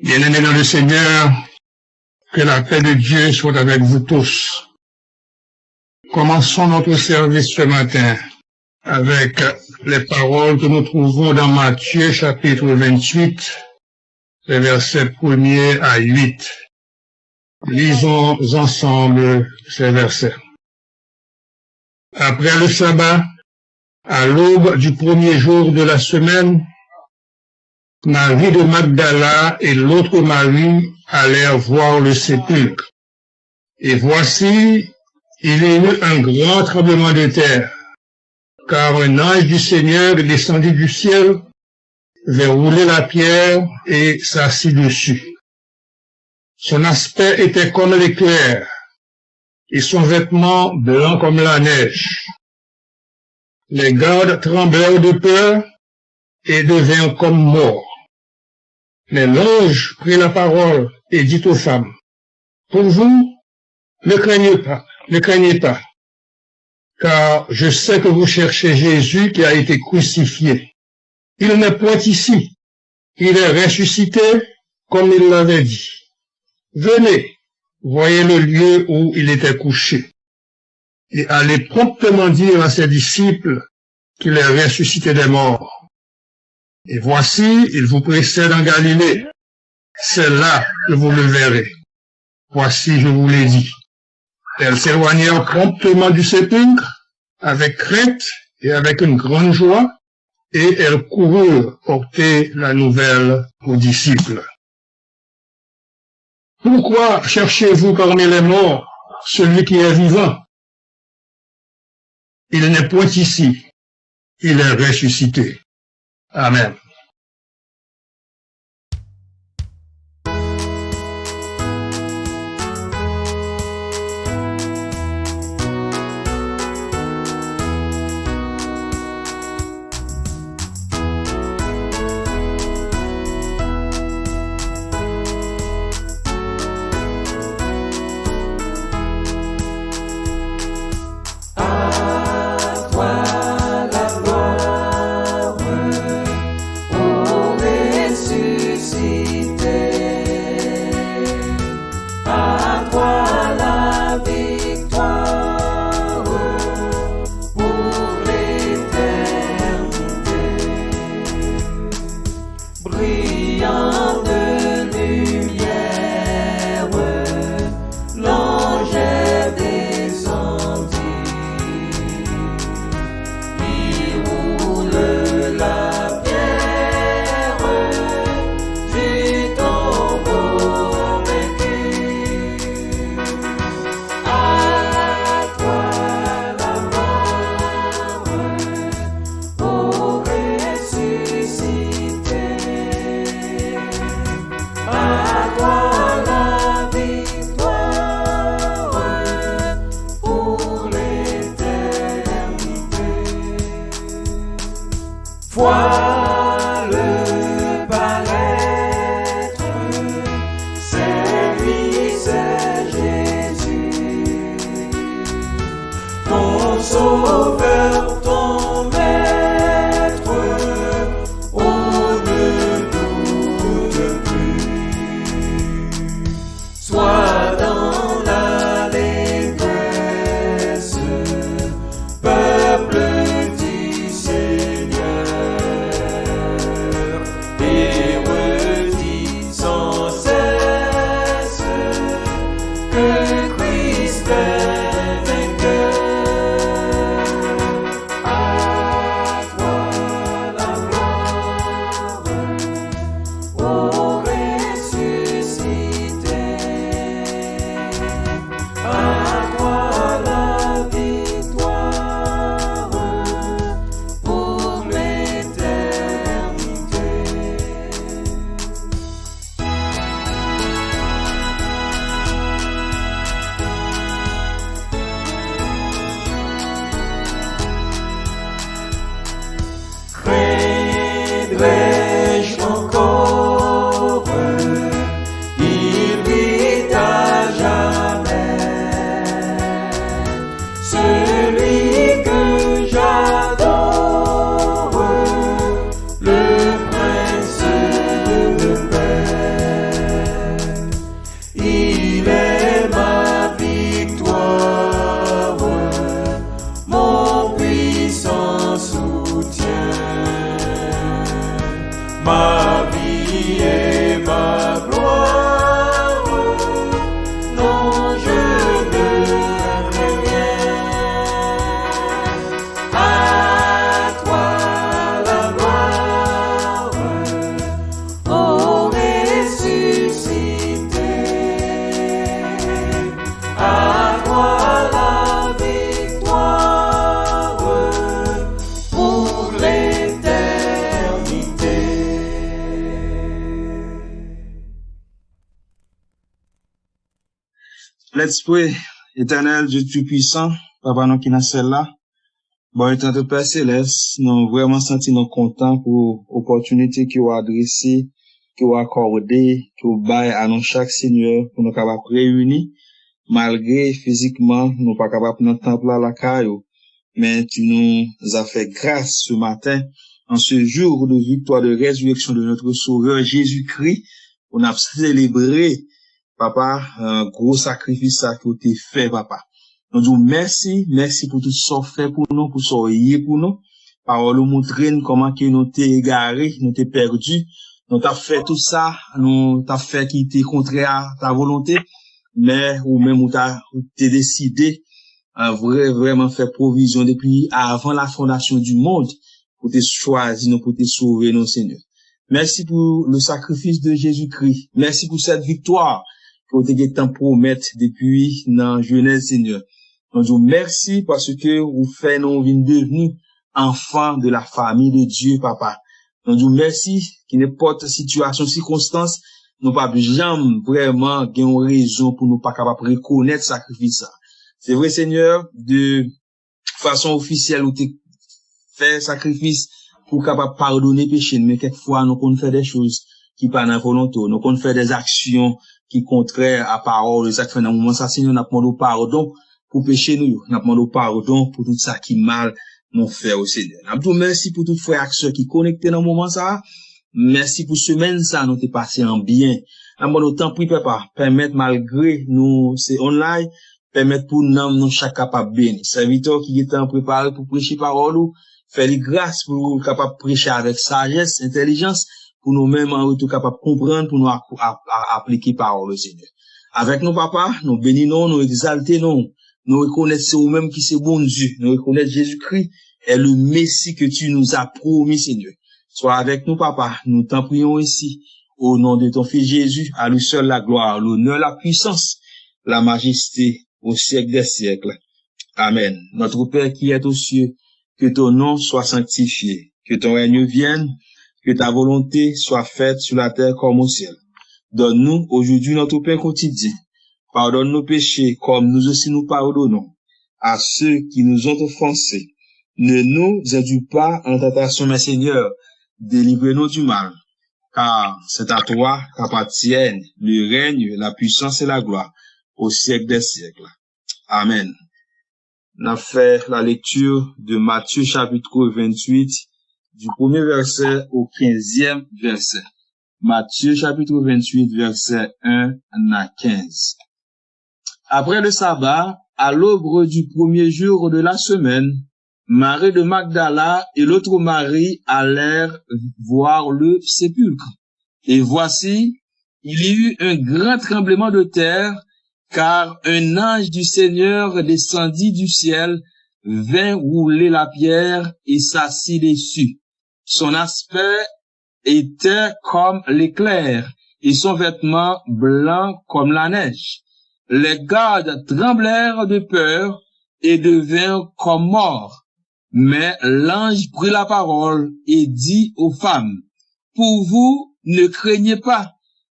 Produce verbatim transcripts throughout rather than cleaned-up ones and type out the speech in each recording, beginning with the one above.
Bien-aimés dans le Seigneur, que la paix de Dieu soit avec vous tous. Commençons notre service ce matin avec les paroles que nous trouvons dans Matthieu chapitre vingt-huit, les versets premier à huit. Lisons ensemble ces versets. Après le sabbat, à l'aube du premier jour de la semaine, Marie de Magdala et l'autre Marie allèrent voir le sépulcre. Et voici, il y eut un grand tremblement de terre, car un ange du Seigneur descendit du ciel, vint rouler la pierre et s'assit dessus. Son aspect était comme l'éclair, et son vêtement blanc comme la neige. Les gardes tremblèrent de peur et devinrent comme morts. Mais l'ange prit la parole et dit aux femmes, pour vous, ne craignez pas, ne craignez pas, car je sais que vous cherchez Jésus qui a été crucifié. Il n'est point ici, il est ressuscité, comme il l'avait dit. Venez, voyez le lieu où il était couché. Et allez promptement dire à ses disciples qu'il est ressuscité des morts. Et voici, il vous précède en Galilée. C'est là que vous le verrez. Voici, je vous l'ai dit. Elles s'éloignèrent promptement du sépulcre avec crainte et avec une grande joie, et elles coururent porter la nouvelle aux disciples. Pourquoi cherchez-vous parmi les morts celui qui est vivant ? Il n'est point ici, il est ressuscité. Amen. À toi la gloire, ô ressuscité. À toi la victoire pour l'éternité. Brillante lumière, l'ange descendit, il roule la pierre du tombeau vaincu. À toi la gloire, ô ressuscité. À toi la victoire pour l'éternité. Vois-le paraître, c'est lui, c'est Jésus, ton sauveur, ton maître, on ne doute plus. Sois dans l'allégresse, peuple du Seigneur, et redis sans cesse que Christ est vainqueur. À toi la gloire, ô ressuscité. À toi la victoire pour l'éternité. Craindrai-je encore ? Il vit à jamais. Celui que j'adore, le Prince de paix. Il est ma victoire, mon puissant soutien. Ma vie et ma gloire, non, je ne crains rien. À toi la gloire, ô ressuscité, à toi la victoire pour l'éternité. Let's pray. Etènèl, Dye Toupisan, Papa nou ki nan syèl la, Bon, etan tout Pè Selès, nou vrèman santi nou kontan pou opòtinite ke w adrese, ke w akòde, ke w bay a nou chak, Senyè, pou nou kapab reyini, malgre fizikman nou pa kapab nan tanp la lakay ou. Men tu nous as fait grâce ce matin, en ce jour de victoire, de résurrection de notre Sauveur Jésus-Christ, pou n ap selebre Papa, eh, gwo sakrifis sa ke w te fè, Papa. Nou di w mèsi, mèsi pou tout sa w fè pou nou, pou sa w ye pou nou. Pawòl ou montre n kòman ke nou te egare, nou te pèdi. Nou t ap fè tout sa, nou t ap fè ki te kontrè a ta volonte. Men ou menm ou ta, ou te deside, eh, vrè, vrèman fè pwovizyon depi avan la fondasyon di mond pou te chwazi nou, pou te sove nou, Senyè. Mèsi pou le sacrifice de Jésus-Christ. Mèsi pou cette victoire ke w te gentan pwomèt depi nan Jenèz, Senyè. Nou di w mèsi paske ou fè nou vin devni enfant de la famille de Dieu, papa. Nou di w mèsi ki nenpòt sitiyasyon, sikonstans, nou p ap janm vrèman gen yon rezon pou nou pa kapab rekonèt sakrifis sa. Se vre, Senyè, de fason ofisyèl ou te fè sakrifis pou w kapab padone peche n, men kèk fwa nou konn fè de choz ki pa nan volonte w. Nou konn fè de aksyon ki kontrè a pawòl ou. Sa k fè nan moman sa, Senyè, n ap mande w padon pou peche nou yo. N ap mande w padon pou tout sa ki mal nou fè, o Senyè. N ap di w mèsi pou tout frè ak sè ki konekte nan moman sa a. Mèsi pou semèn sa a nou te pase an byen. N ap mande w, tanpri, papa, pèmèt malgre nou se online, pèmèt pou nanm nou chak kapab beni. Sèvitè w ki gentan prepare pou preche pawòl ou, fè li gras pou l kapab preche avèk sajès, entèlijans, pou nou menm an retou kapab konprann, pou nou ak- ap- a- aplike pawòl ou, Senyè. Avèk nou, papa, nou beni non w, nou egzalte non w, nou rekonèt se ou menm ki se Bondye, nou rekonèt Jezikri est le Messie que tu nous as promis, Seigneur. Sois avec nous, papa, nous t'en prions ainsi, au nom de ton Fils Jésus, à lui seul la gloire, l'honneur, la puissance, la majesté, au siècle des siècles. Amen. Notre Père qui es aux cieux, que ton nom soit sanctifié, que ton règne vienne, que ta volonté soit faite sur la terre comme au ciel. Donne-nous aujourd'hui notre pain quotidien. Pardonne nos péchés comme nous aussi nous pardonnons à ceux qui nous ont offensés. Ne nous induis pas en tentation, mais Seigneur, délivre-nous du mal. Car c'est à toi qu'appartiennent le règne, la puissance et la gloire au siècle des siècles. Amen. N ap fè la lecture de Matthieu chapitre vingt-huit, du premier verset au quinzième verset. Matthieu chapitre vingt-huit, verset un à quinze. Après le sabbat, à l'aube du premier jour de la semaine, Marie de Magdala et l'autre Marie allèrent voir le sépulcre. Et voici, il y eut un grand tremblement de terre, car un ange du Seigneur descendit du ciel, vint rouler la pierre et s'assit dessus. Son aspect était comme l'éclair, et son vêtement blanc comme la neige. Les gardes tremblèrent de peur et devinrent comme morts. Mais l'ange prit la parole et dit aux femmes, pour vous, ne craignez pas,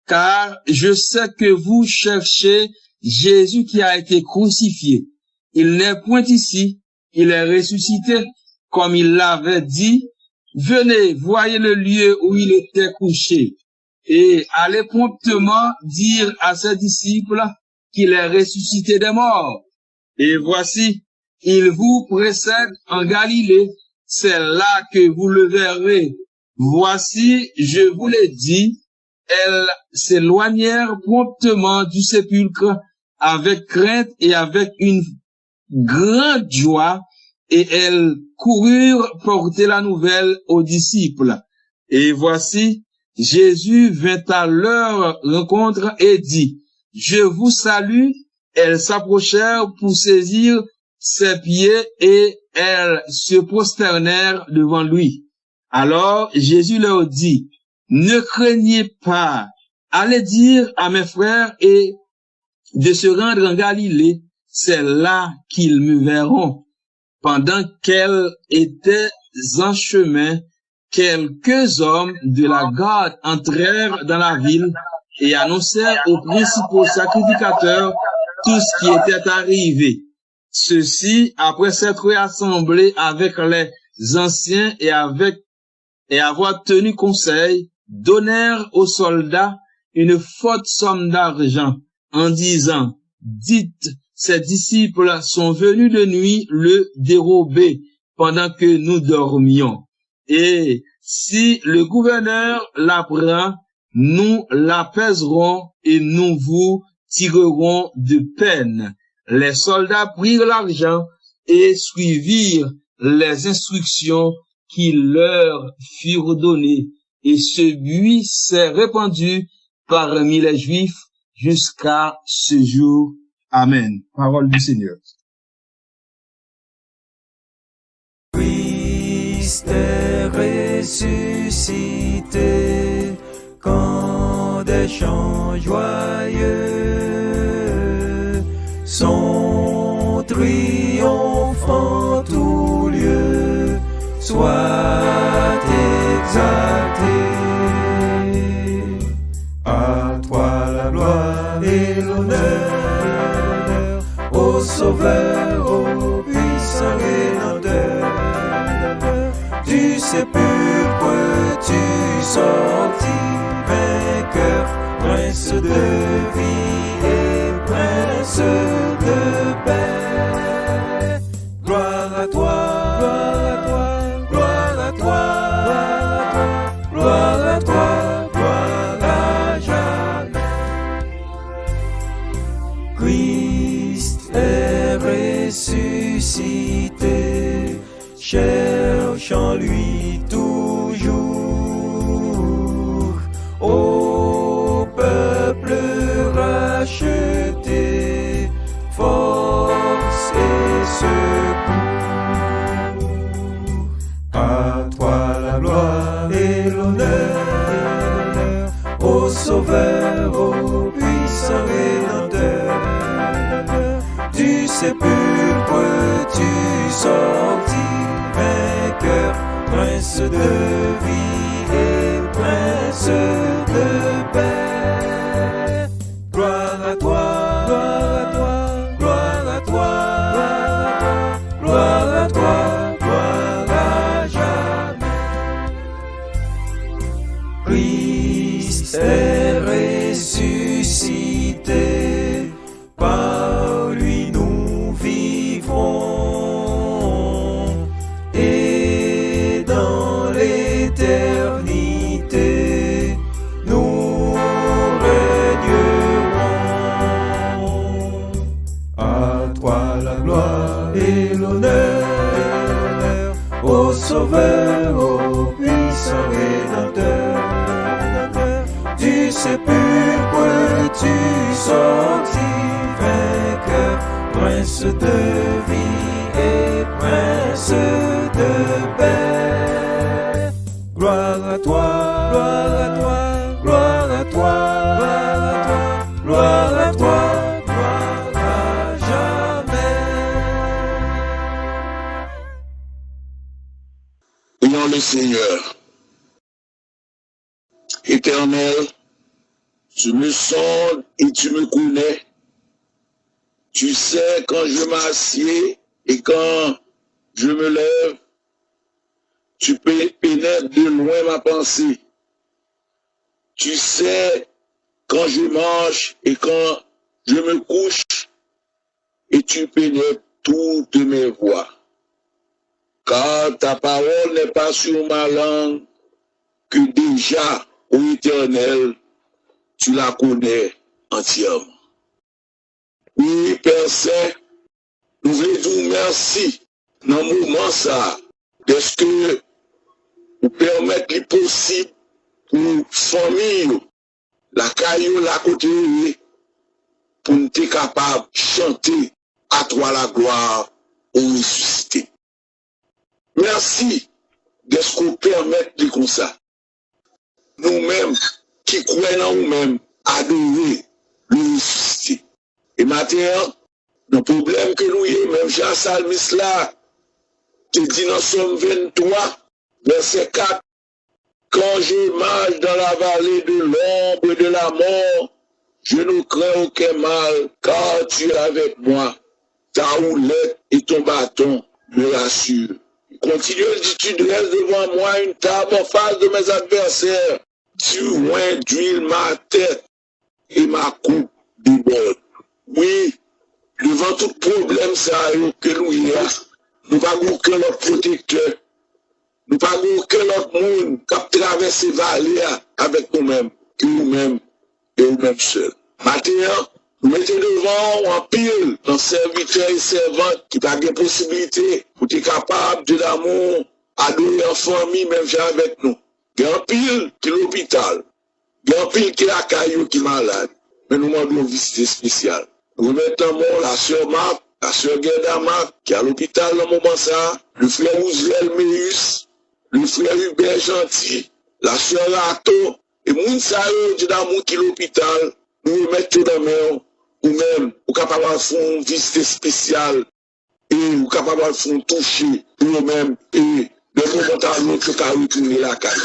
car je sais que vous cherchez Jésus qui a été crucifié. Il n'est point ici, il est ressuscité, comme il l'avait dit. Venez, voyez le lieu où il était couché, et allez promptement dire à ses disciples qu'il est ressuscité des morts. Et voici, il vous précède en Galilée, c'est là que vous le verrez. Voici, je vous le dis, elles s'éloignèrent promptement du sépulcre avec crainte et avec une grande joie, et elles coururent porter la nouvelle aux disciples. Et voici, Jésus vint à leur rencontre et dit, je vous salue. Elles s'approchèrent pour saisir ses pieds et elles se prosternèrent devant lui. Alors Jésus leur dit, ne craignez pas, allez dire à mes frères et de se rendre en Galilée, c'est là qu'ils me verront. Pendant qu'elles étaient en chemin, quelques hommes de la garde entrèrent dans la ville et annoncèrent aux principaux sacrificateurs tout ce qui était arrivé. Ceux-ci, après s'être rassemblés avec les anciens et avec et avoir tenu conseil, donnèrent aux soldats une forte somme d'argent en disant, dites, ces disciples sont venus de nuit le dérober pendant que nous dormions. Et si le gouverneur l'apprend, nous l'apaiserons et nous vous tirerons de peine. Les soldats prirent l'argent et suivirent les instructions qui leur furent données. Et ce bruit s'est répandu parmi les Juifs jusqu'à ce jour. Amen. Parole du Seigneur. Christ est ressuscité, quand des chants joyeux sont Sois exalté, à toi la gloire et l'honneur, ô Sauveur, ô puissant Rédempteur. Du sépulcre tu sortis vainqueur, prince de vie et prince de paix. Gloire à toi, gloire à toi, gloire à toi, gloire à jamais. Christ est ressuscité, cherchons-lui toujours. Ô peuple racheté, force et secours. À toi la gloire et l'honneur, ô Sauveur, ô puissant Rédempteur. Du sépulcre tu sortis vainqueur, prince de vie et prince de paix. Gloire à toi, gloire à toi, gloire à toi, gloire à toi, gloire à jamais. Christ est ressuscité, par lui nous vivrons, et dans l'éternité nous régnerons. À toi la gloire et l'honneur, ô Sauveur, ô puissant Rédempteur. Du sépulcre tu sortis vainqueur, prince de vie et prince de paix. Gloire à toi, gloire à toi, gloire à toi, gloire à toi, gloire à toi, gloire à jamais. Prions le Seigneur. Éternel, tu me sondes et tu me connais. Tu sais quand je m'assieds et quand je me lève. Tu pé- pénètres de loin ma pensée. Tu sais quand je marche et quand je me couche, et tu pénètres toutes mes voies. Car ta parole n'est pas sur ma langue, que déjà, ô Éternel, tu la connais entièrement. Wi, Pè Sen, nou vle di w mèsi nan moman sa a, dèske ou pèmèt li posib pou fanmi yo, lakay yo la kote yo ye, pou n te kapab chante à toi la gloire, ô resisite. Mèsi dèske w pèmèt li konsa. Nou menm ki kwè nan ou menm, adore le resisite. E maten an, nan pwoblèm ke nou ye, menm jan salmis la te di nan Sòm venntwa, vèsè kat, Quand je marche dans la vallée de l'ombre de la mort, je ne crains aucun mal, car tu es avec moi. Ta houlette et ton bâton me rassurent. Il continue, il dit, tu dresses devant moi une table en face de mes adversaires. Tu oinds d'huile ma tête et ma coupe déborde. Wi, devan tout pwoblèm sa yo ke nou ye a, nou pa gen okenn lòt pwotektè. Nou pa gen okenn lòt moun k ap travèse vale a avèk nou menm ke ou menm e ou menm sèl. Maten an, nou mete devan w anpil nan sèvitè e sèvant ki pa gen posiblite pou te kapab, Dye damou, adore an fanmi menm jan avèk nou. Gen anpil ki lopital. Gen anpil ki lakay yo ki malad, men nou mande yon vizit espesyal. Nou remèt nan men w lasè Mak, lasè Gèda Mak, ki a lopital nan moman sa a, le frè Rouzèl Meyis, le frè Ibè Janti, lasè Rato, e moun sa yo, Dye damou, ki lopital, nou remèt yo nan men w, ou menm, ou kapab al fè yon vizit espesyal, e ou kapab al fè yon touche pou yo menm, e de moman a lòt, yo ka retounen lakay.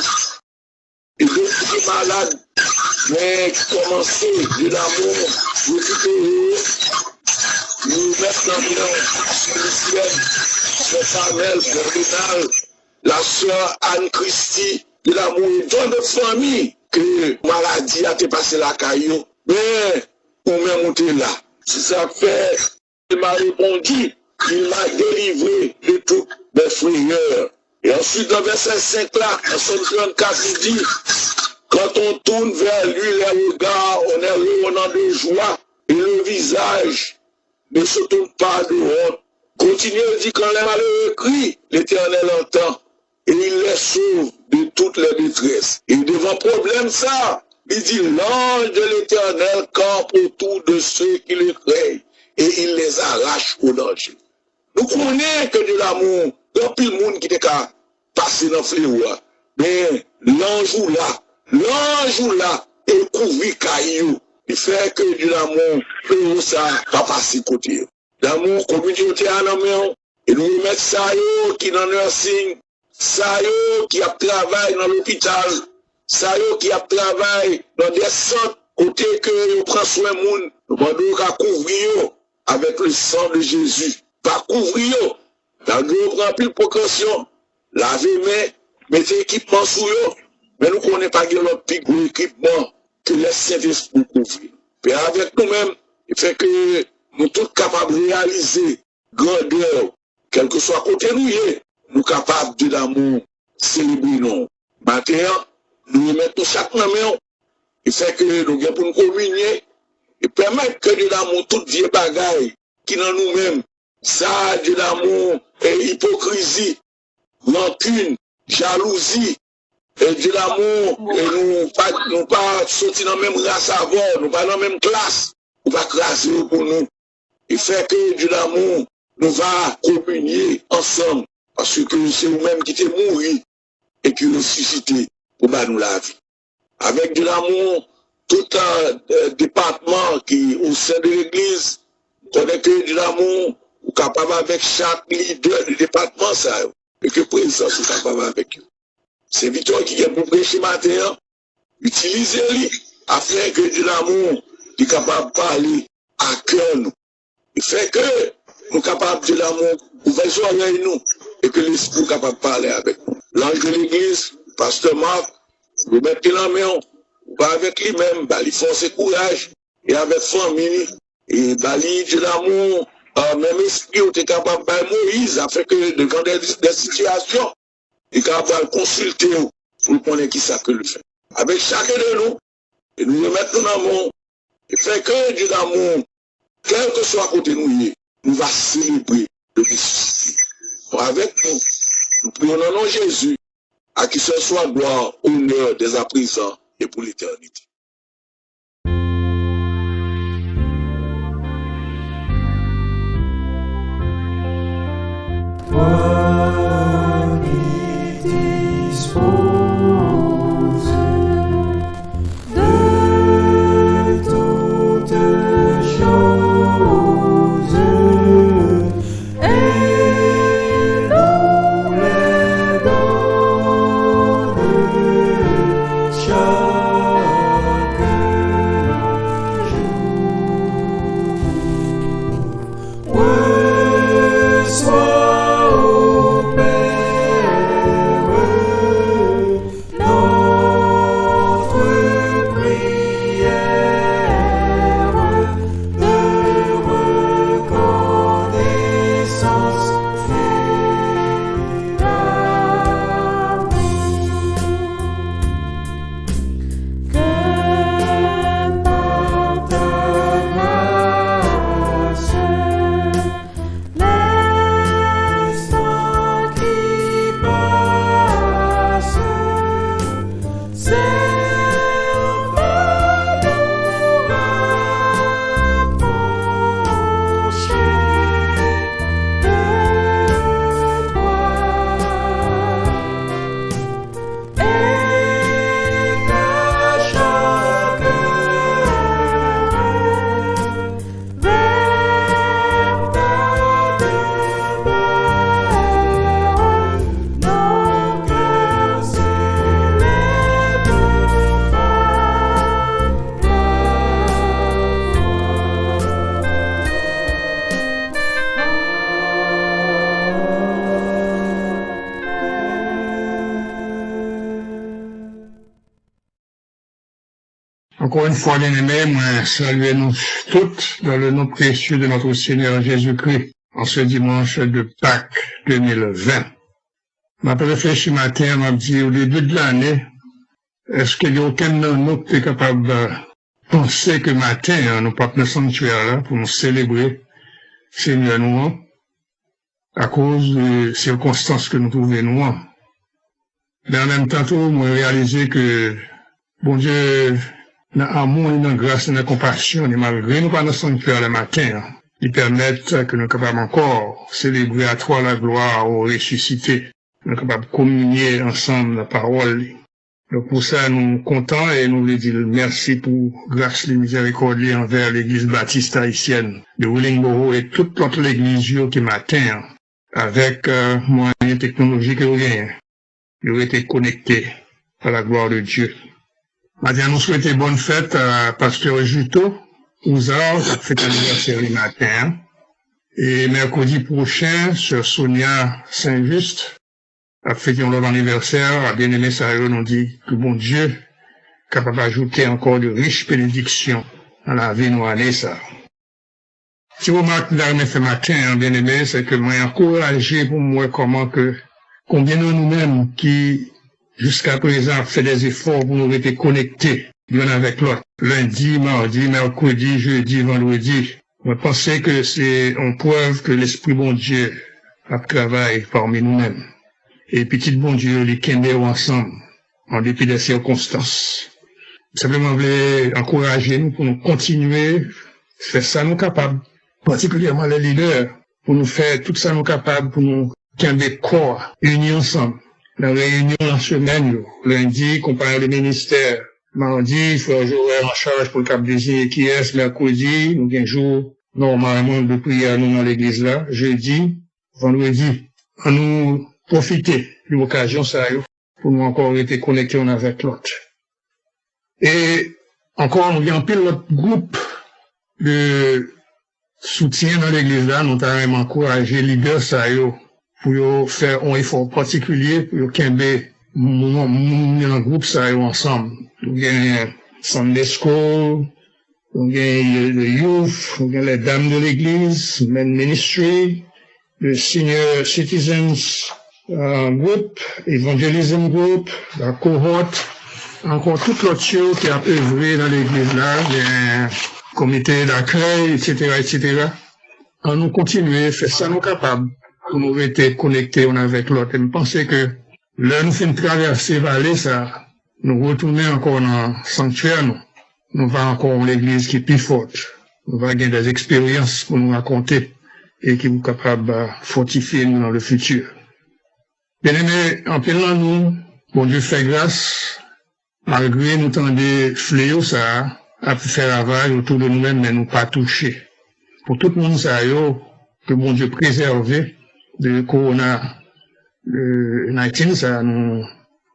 E de ki te malad, men ki kòmanse, Dye damou rekipere yo. Yo remèt nan men w Sè Lucienne, Sè Carmel, Frè Renal, la sè Anne Christie, Dye damou, e don de fanmi ke maladi a te pase lakay yo. Men, ou menm ou te la. Se sa k fè Il m'a répondu, il m'a délivré de toutes mes frayeurs. Et ensuite, dans verset cinq là, en Psaume trente-quatre, il dit, quand on tourne vers lui les regards, on est rayonnant de joie, et le visage ne se tourne pas de honte. Continuez, il dit, quand les malheureux crient, l'Éternel entend et il les sauve de toutes les détresses. E devan pwoblèm sa, li di, l'ange de l'Éternel campe autour de ceux qui le craignent et il les arrache au danger. Nou konnen ke Dye damou, gen anpil moun ki te ka pase nan flewo a. Men, lanj ou la, lanj ou la, e kouvri kay yo. Li fè ke Dye damou, flewo sa pa pase kote yo. Damou, kominote a nan men w. E nou remèt sa yo ki nan nursing, sa yo ki ap travay nan lopital, sa yo ki ap travay nan de sant kote ke yo pran swen moun. Nou mande w ka kouvri yo avèk le sang de Jésus. Pa kouvri yo. Malgre yo pran anpil prekosyon, lave men, mete ekipman sou yo, men nou konnen pa gen lòt pi gwo ekipman ke lè Sentespri w kouvri nou. Pè avèk nou menm, e fè ke nou tout kapab reyalize grandè w. Kèlkeswa kote nou ye, nou kapab, Dye damou, selebre non w. Maten an, nou remèt nou chak nan men w, e fè ke nou gen pou n kominye, e pèmèt ke, Dye damou, tout vye bagay ki nan nou menm, sa, Dye damou, e ipokrizi, rankin, jalouzi, e Dye damou, e nou pa, nou pa soti nan menm ras avè w, nou pa nan menm klas, ou pa kraze yo pou nou. E fè ke, Dye damou, nou va kominye ansanm, paske se ou menm ki te mouri e ki resisite pou ba nou lavi. Avèk, Dye damou, tout, euh, depatman ki o sen de legliz, konnen ke, Dye damou, ou kapab avèk chak lidè de depatman sa yo, e ke prezans ou kapab avèk yo. Sèvitè ki gen pou preche maten an, itilize li, afenke Dye damou li kapab pale a kè nou. E fè ke nou kapab, Dye damou, ouvè zòrèy nou, e ke Lespri w kapab pale avèk nou. Lanj de legliz, pastè Marc, remèt li nan men w, ou pa avèk li menm, ba li fòs e kouraj, e avèk fanmi li, e ba li, Dye damou, euh, menm espri ou te kapab bay Moyiz, afenke devan de, de sitiyasyon, li ka pral konsilte w pou l konnen kisa ke l fè. Avèk chak de nou, e nou remèt nou nan men w, e fè ke Dye damou, kèlkeswa kote nou ye, nou va selebre le ressuscité. Bon, avèk nou, nou priye nan non Jezi, à qui seul soit gloire, honneur, dès à présent et pour l'éternité. Encore une fois, bien-aimés, mwen salye nou tout dans le nom précieux de notre Seigneur Jésus-Christ en ce dimanche de Pâques deux mille vingt. M ap reflechi maten an, m ap di, o debi de lane, èske gen okenn nan nou ki te kapab, euh, panse ke maten an, nou p ap nan sanktyè la pou nou selebre Senyè nou an, akoz de sikonstans ke nou twouve nou an? Men an menm tan tou, mwen reyalize ke Bondye, nan amou li, nan gras li, nan konpasyon li, malgre nou pa nan sanktyè le maten an, li pèmèt ke nou kapab ankò selebre à toi la gloire, ô ressuscité. Nou kapab kominye ansanm nan pawòl li. Donk, pou sa, nou kontan e nou vle di l mèsi pou gras li, mizèrikòd li anvè Legliz Batis Ayisyèn de Willingboro e tout lòt legliz yo ki maten an, avèk, euh, mwayen teknolojik yo genyen, yo rete konekte à la gloire de Dieu. Maten an, nou swete bòn fèt a pastè Juto Ouzar, k ap fete anivèsè li maten an. E mèkredi pwochen, sè Sonia Saint-Juste ap fete yon lòt anivèsè. A byeneme sa yo, nou di ke Bondye kapab ajoute ankò de rich benediksyon nan lavi nou ane sa a. Ti remak m ta renmen fè maten an, byeneme, se ke mwen ankouraje pou m wè kòman ke, konbyen nan nou menm ki jiska prezan ap fè dè efò pou nou rete konekte youn avèk lòt, lendi, madi, mèkredi, jedi, vandredi. Mwen panse ke se yon prèv ke Lespri Bondye ap travay pami nou menm. E pitit Bondye yo, li kenbe yo ansanm, an depi de sikonstans. M senpleman vle ankouraje nou pou nou kontinye fè sa nou kapab, patikilyèman lè lidè, pou nou fè tout sa nou kapab pou nou kenbe kò a ini ansanm nan reyinyon nan semèn yo. Lendi, konpayon de ministè. Madi, frè Joel an chaj pou l kab deziye kiyès. Mèkredi, nou gen jou nòmalman de priyè nou nan legliz la. Jedi, vandredi, ann nou pwofite de okazyon sa yo pou nou ankò rete konekte youn avèk lòt. E ankò, nou gen anpil lòt gwoup de soutyen nan legliz la. Nou ta renmen ankouraje lidè sa yo pou yo fè yon efò patikilye pou yo kenbe moun, moun nan gwoup sa yo ansanm. Nou gen Sunday School, nou gen le youth, nou gen les dames de l'église, men ministry, le senior citizens, euh, group, evangelism group, la cohort, ankò tout lòt yo ki ap evre nan legliz la, gen komite dakèy, etsetera, etsetera. Ann nou kontinye fè sa nou kapab pou nou rete konekte youn avèk lòt. E m panse ke lè nou fin travèse vale sa a, nou retounen ankò nan sanktyè nou, nou va ankò yon legliz ki pi fòt. Nou va gen dè eksperyans pou nou rakonte e ki pou kapab, euh, fòtifye nou nan le futur. Byeneme, anpil nan nou, Bondye fè gras, malgre nou tande fleyo sa a ap fè ravaj otou de nou menm, men nou pa touche. Pou tout moun sa yo ke Bondye prezève de korona, euh, nineteen sa a, nou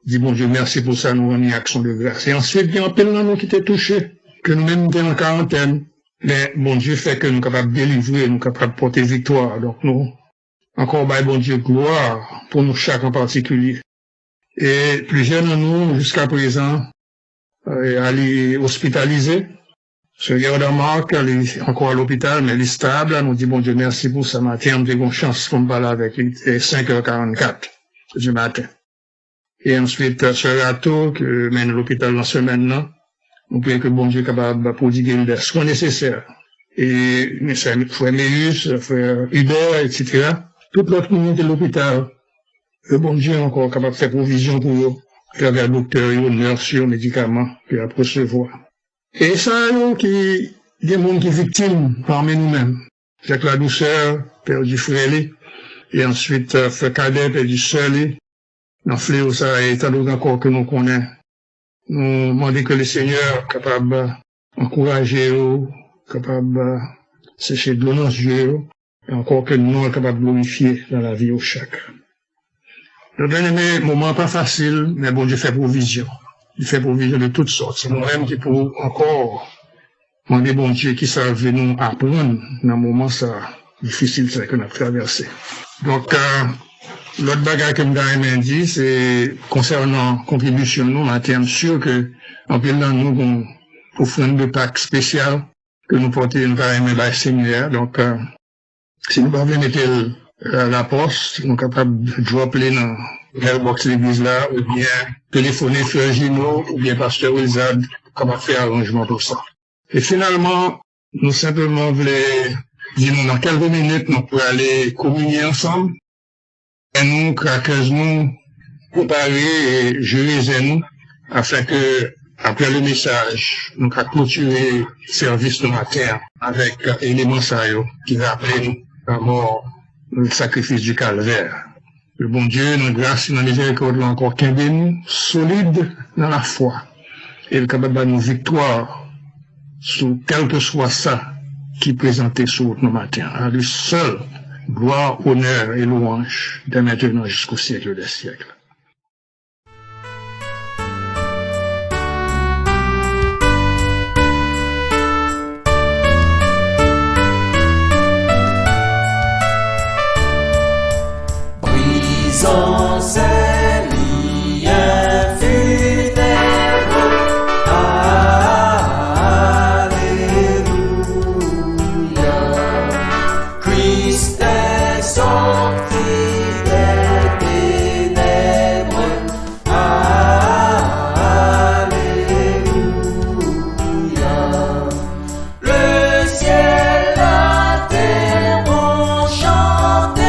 di Bondye mèsi pou sa, nou rann li aksyon de gras. E answit, gen anpil nan nou ki te touche, ke nou menm te an karantèn, men Bondye fè ke nou kapab delivre, nou kapab pote viktwa. Donk, nou ankò bay Bondye glwa pou nou chak an patikilye. E plizyè nan nou, jiska prezan, eh, ale ospitalize. Sè Gerda Mark, li ankò a lopital, men li stab la. Nou di Bondye mèsi pou sa. Maten an, m te gen chans pou m pale avèk li, li te senk è karannkat di maten. E answit, sè Rato, ke mennen lopital nan semèn nan, nou priye ke Bondye kapab pwodige l dè swen nesesè. E frè Meyus, frè Hubert, etsetera. Tout lòt moun ki te lopital, ke Bondye ankò kapab fè pwovizyon pou yo, atravè doktè yo, nèrs yo, medikaman ke y ap resevwa. E sa yo ki gen moun ki viktim pami nou menm. Jacques Ladouceur pèdi frè li, e answit, euh, frè Cadet pèdi sè li nan fleyo sa a, e tandòt ankò ke nou konnen. Nou mande ke le Senyè kapab ankouraje yo, kapab, euh, seche dlo nan zye yo, e ankò ke non l kapab glorifye nan lavi yo chak. Donk, byeneme, moman an pa fasil, men Bondye fè pwovizyon. Li fè pwovizyon de tout sòt. Se nou menm ki pou ankò mande Bondye kisa l vle nou aprann nan moman sa a difisil sa ke n ap travèse. Donk, euh, lòt bagay ke m ta renmen di, se konsènan kontribisyon nou, maten an, m si ke anpil nan nou gon ofrann de Pak espesyal ke nou pote, nou ta renmen bay Senyè a. Donk, si nou pa vle mete l, euh, lapòs, nou kapab drop li nan mailbox legliz la, oubyen telefone Frè Gino oubyen Pastè Wilzad, kapab fè aranjman pou sa. E finalman, nou senpleman vle di nou nan kèlke minit nou prale kominye ansanm. Zen nou, crackers nou, prepare e jere zen nou, afin ke, apre le mesaj, nou ka klotire sèvis nou maten an avèk eleman sa yo ki raple nou lanmò, le sacrifice du calvaire. Ke Bondye, nan gras e nan mizerikòd la ankò, kenbe nou solid nan lafwa e l kapab ba nou viktwa sou kèlkeswa sa ki prezante sou wout nou maten an. A li sèl, glwa, onè e lwanj, dè mentenan jisko syèk dè syèk. Brisant ces liens funèbres. Alléluia. Christ est sorti des ténèbres. Alléluia. Le ciel, la terre vont chanter.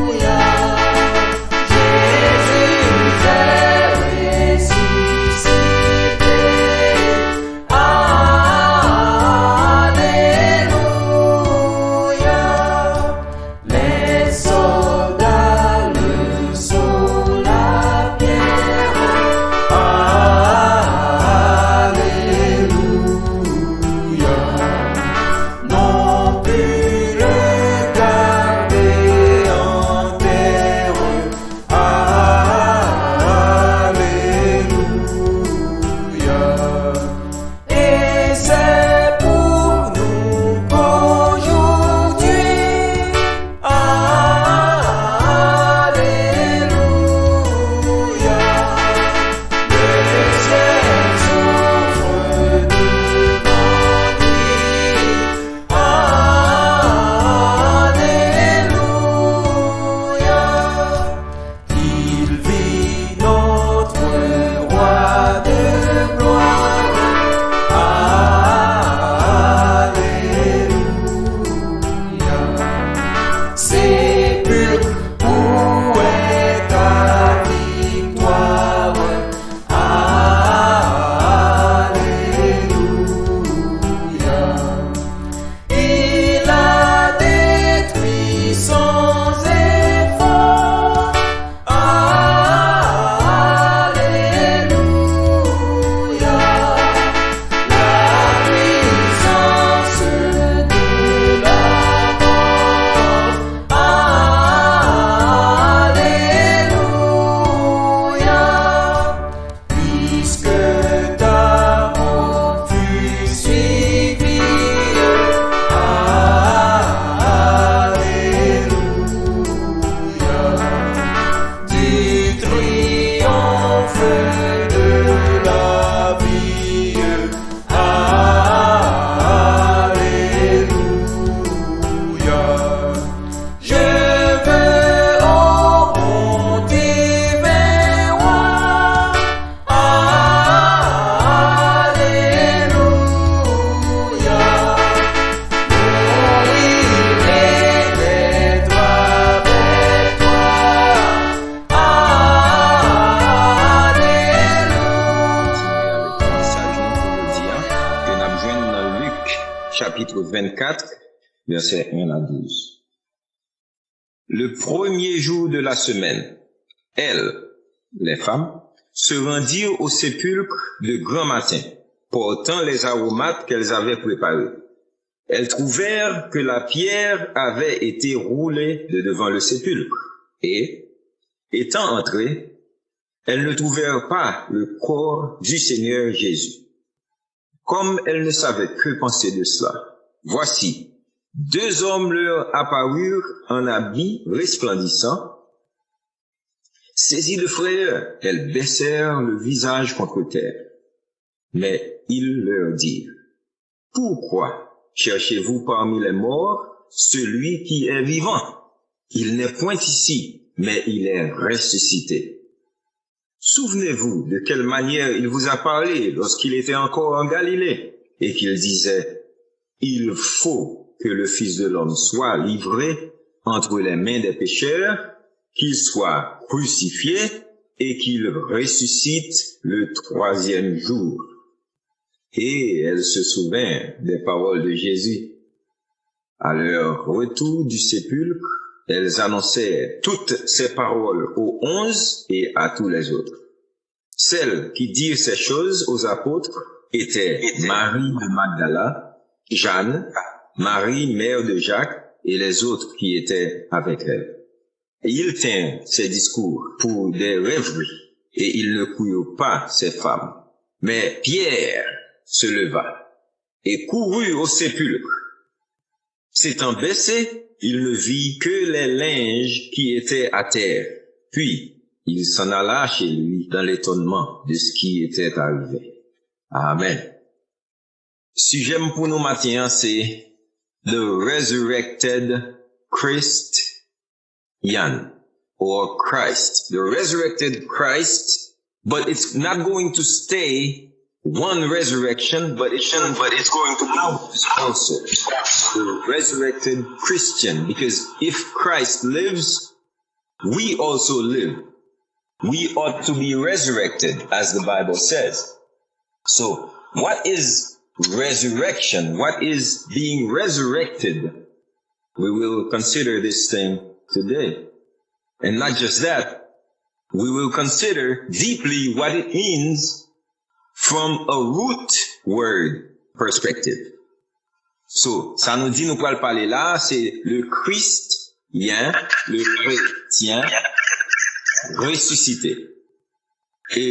Alléluia. Jésus est ressuscité. Alléluia. Les soldats le sont la pierre. Alléluia. Non plus le garder en terre. Alléluia. Et c'est pour nous qu'aujourd'hui, alléluia, le ciel s'ouvre devant lui. Alléluia. Il vit notre roi de gloire. Alléluia. Sépulcre, où est ta victoire? Alléluia. Il a détruit sans effort. Alléluia. La puissance de la mort. Alléluia. Puisque ta mort fut suivie, alléluia, du triomphe de la vie, alléluia. Je veux, ô mon divin roi, alléluia, mourir et naître avec toi, alléluia. Kontinye avèk mesaj nou pou jodi a, ke n ap jwenn nan Lik, chapit vennkat, vèsè en a douz. Le premier jour de la semaine, elles, les femmes, se rendirent au sépulcre de grand matin, portant les aromates qu'elles avaient préparés. Elles trouvèrent que la pierre avait été roulée de devant le sépulcre, et, étant entrées, elles ne trouvèrent pas le corps du Seigneur Jésus. Comme elles ne savaient que penser de cela, voici, deux hommes leur apparurent en habits resplendissants, Saisis de frayeur, elles baissèrent le visage contre terre. Mais il leur dit : « Pourquoi cherchez-vous parmi les morts celui qui est vivant ? Il n'est point ici, mais il est ressuscité. Souvenez-vous de quelle manière il vous a parlé lorsqu'il était encore en Galilée, et qu'il disait : « Il faut que le Fils de l'homme soit livré entre les mains des pécheurs, qu'il soit crucifié et qu'il ressuscite le troisième jour. » Et elles se souvinrent des paroles de Jésus. À leur retour du sépulcre, elles annoncèrent toutes ces paroles aux onze et à tous les autres. Celles qui dirent ces choses aux apôtres étaient Marie de Magdala, Jeanne, Marie, mère de Jacques, et les autres qui étaient avec elles. Et il tint ces discours pour des rêveries, et ils ne crurent pas ces femmes. Mais Pierre se leva et courut au sépulcre. S'étant baissé, il ne vit que les linges qui étaient à terre. Puis, il s'en alla chez lui dans l'étonnement de ce qui était arrivé. Amen. Sijè m pou nou maten an se The Resurrected Christian or Christ. The Resurrected Christ, but it's not going to stay one resurrection, but it's going to be also the resurrected Christian, because if Christ lives, we also live. We ought to be resurrected, as the Bible says. So, what is resurrection? What is being resurrected? We will consider this thing today. And not just that, we will consider deeply what it means from a root word perspective. So, sa nou di nou pral pale la, se le Christien, le chrétien ressuscité. E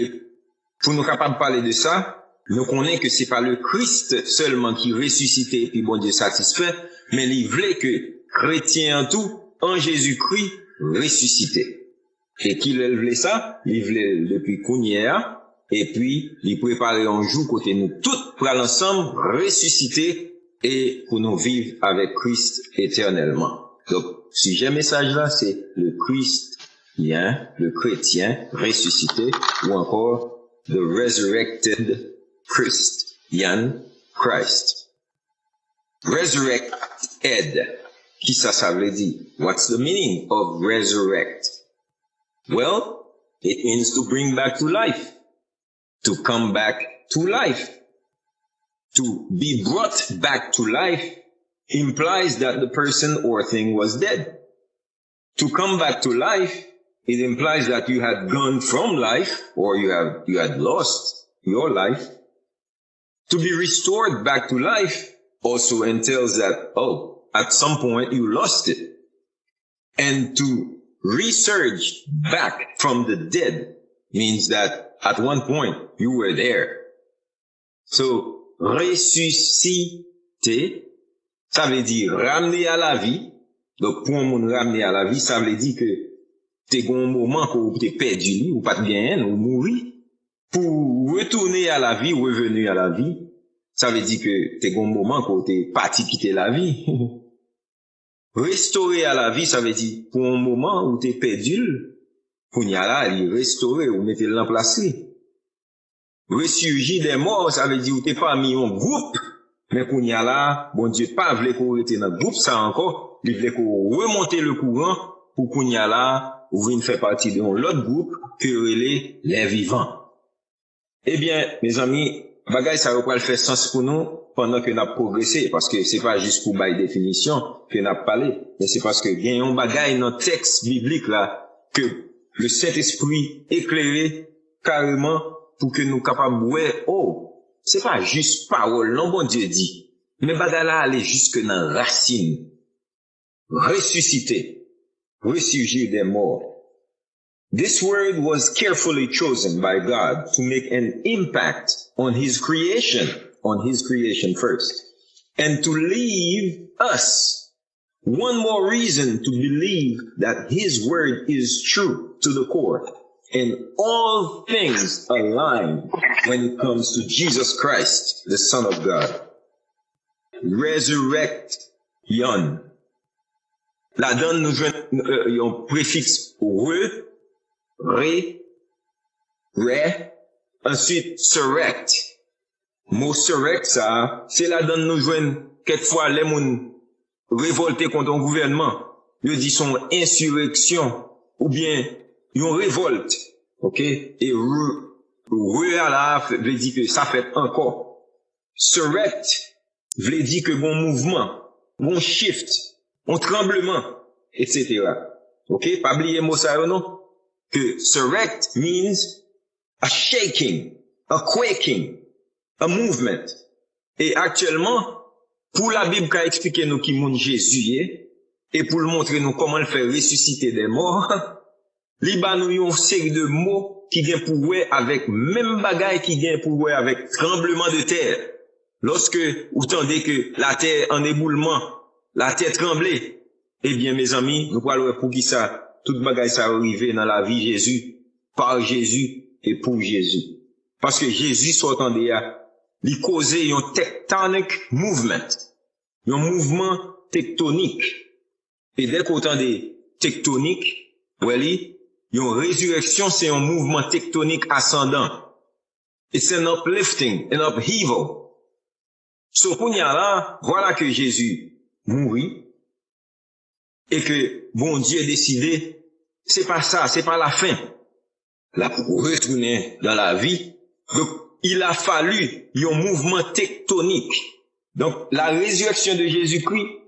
pou nou kapab pale de sa, nou konnen ke se pa le Christ sèlman ki resisite epi Bondye satisfè, men li vle ke kretyen an tou, an Jezikri, resisite. E kilè l vle sa? Li vle l depi kounye a, epi li prepare yon jou kote nou tout pral ansanm resisite e pou nou viv avèk Kris etènèlman. Donk, sijè mesaj la, se le Christian, le chrétien ressuscité, ou ankò the resurrected Christian, Christ. Resurrected. Kisa sa vle di? What's the meaning of resurrect? Well, it means to bring back to life. To come back to life. To be brought back to life implies that the person or thing was dead. To come back to life, it implies that you had gone from life, or you have, you had lost your life. To be restored back to life also entails that, oh, at some point you lost it. And to resurge back from the dead means that at one point you were there. So, resisite, sa vle di ramne a lavi. Donk, pou yon moun ramne a lavi, sa vle di ke te gen yon moman ke ou te pèdi li, ou pa t genyen l, ou mouri. Pou retounen a lavi, revenu a lavi, sa vle di ke te gen yon moman ke ou te pati kite lavi. Restore a lavi, sa vle di pou yon moman ou te pèdi l, kounye a la, li restore, ou mete l nan plas li. Resurji dè mò, sa vle di ou te pami yon gwoup, men kounye a la, Bondye pa vle ke w rete nan gwoup sa ankò, li vle ke w remonte le kouran pou kounye a la, ou vin fè pati de yon lòt gwoup ke yo rele lè vivan. Ebyen, mezanmi, bagay sa yo pral fè sans pou nou pandan ke n ap pwogrese, paske se pa jis pou bay definisyon ke n ap pale, men se paske gen yon bagay nan tèks biblik la ke le Sentespri eklere kareman pou ke nou kapab wè, o, se pa jis pawòl non Bondye di, men bagay la ale jiske nan rasin. Resisite, resurgir des morts. This word was carefully chosen by God to make an impact on his creation, on his creation first, and to leave us One more reason to believe that his word is true to the core. And all things align when it comes to Jesus Christ, the Son of God. Resurrection. Ladan nou jwenn euh, yon prefiks re, re, re, answit surrect. Mo surrect sa a, se ladan nou jwenn kèk fwa lè moun revòlte kont yon gouvènman, yo di se yon ensireksyon oubyen yon revòlt. Oke? E re, re a la a vle di ke sa fèt ankò. Surrect vle di ke gon mouvman, gon shift, yon tranbleman, etsetera. Oke? Pa bliye mo sa yo non. Ke surrect means a shaking, a quaking, a movement. E aktyèlman, pou Labib ka eksplike nou ki moun Jezi ye, e pou l montre nou kòman l fè resisite dè mò, li ba nou yon seri de mo ki gen pou wè avèk menm bagay ki gen pou wè avèk tranbleman de tè. Lòske ou tande ke latè an eboulman, latè tranble, ebyen, mezanmi, nou pral wè poukisa tout bagay sa yo rive nan lavi Jezi, pa Jezi e pou Jezi. Paske Jezi, sa w tande a, li koze yon tectonic movement, yon mouvman tektonik. E dèk ou tande tektonik, wè li, yon rezirèksyon se yon mouvman tektonik asandan. It's an uplifting, an upheaval. So kounye a la, vwala ke Jezi mouri, e ke Bondye deside, se pa sa, se pa lafen. L ap retounen dan lavi. Donk, il a fallu yon mouvman tektonik. Donk, la résurrection de Jésus-Christ,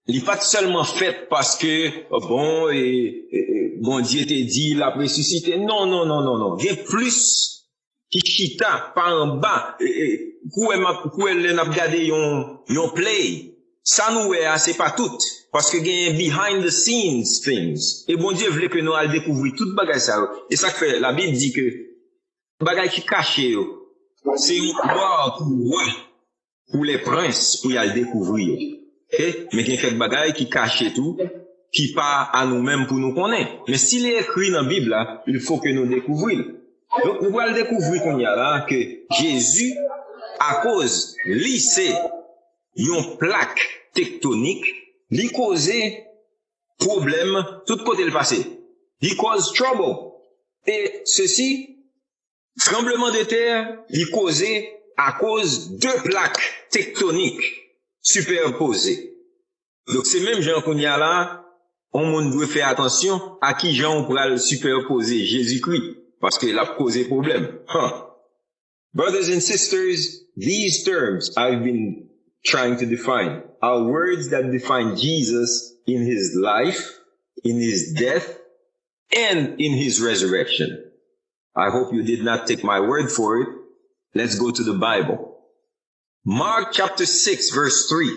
li pa t sèlman fèt paske, bon, e, e, e, Bondye te di l ap resisite. Non, non, non, non, non. Gen plis ki chita pa anba. E, e, kouwè m ap, kouwè lè n ap gade yon, yon play, sa nou wè a, se pa tout. Paske genyen behind the scenes things. E Bondye vle ke nou al dekouvri tout bagay sa yo. E sa k fè Labib di ke bagay ki kache yo, se yon lwa pou wa, pou lè prens, pou y al dekouvri yo. Oke? Men gen kèk bagay ki kache tou, ki pa a nou menm pou nou konnen. Men si li ekri nan Bib la, il faut que nou dekouvri l. Donk, nou pral dekouvri kounye a la ke Jezi, akoz li se yon plak tektonik, li koze pwoblèm tout kote l pase. He caused trouble. E sesi, tranbleman de tè, li koze akoz de plak tektonik sipèpoze. Donk, se menm jan kounye a la, yon moun dwe fè atansyon a ki jan ou pral sipèpoze Jezikri, paske l ap koze pwoblèm. Huh. Brothers and sisters, these terms I've been trying to define are words that define Jesus in his life, in his death, and in his resurrection. I hope you did not take my word for it. Let's go to the Bible. Mark chapter six, verse three.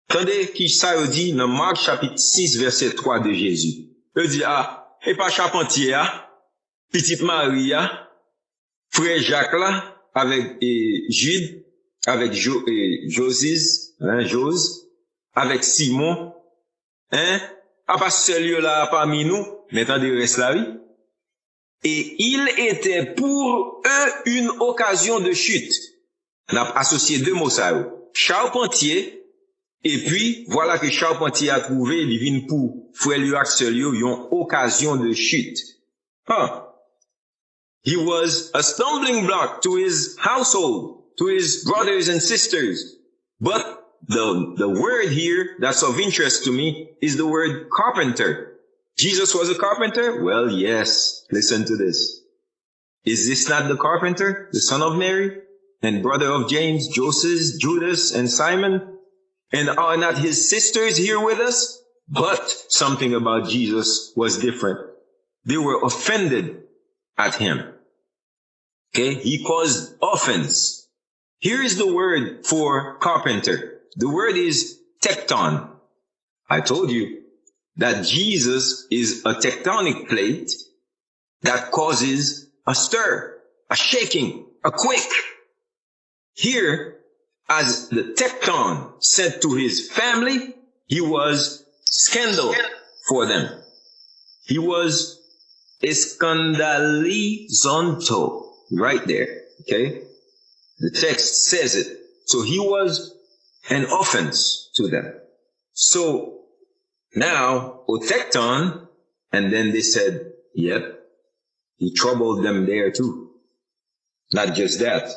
Tande ki sa yo di nan Mark chapit sis, vèsè twa de Jezi. Yo di, a, e pa chapantye a, pitit Mari a, frè Jak la, avèk e, Jid, avèk Jo, e, Joziz, hein, Joz, avèk Simon, hein, apa sèl yo la pami nou, men tande rès la, wi. Et il était pour eux une occasion de chute. N ap asosye de mo sa yo. Chapantye, epi vwala ke chapantye a twouve li vin pou frè l yo ak sè l yo yon okazyon de chit. Huh. He was a stumbling block to his household, to his brothers and sisters. But the, the word here that's of interest to me is the word carpenter. Jesus was a carpenter? Well, yes. Listen to this. Is this not the carpenter, the son of Mary, and brother of James, Joseph, Judas, and Simon? And are not his sisters here with us? But something about Jesus was different. They were offended at him. Okay? He caused offense. Here is the word for carpenter. The word is tecton. I told you that Jesus is a tectonic plate that causes a stir, a shaking, a quake. Here, as the tecton sent to his family, he was scandal for them. He was scandalizanto right there. Okay? The text says it. So he was an offense to them. So now, o tekton, and then they said, yep, he troubled them there too. Not just that,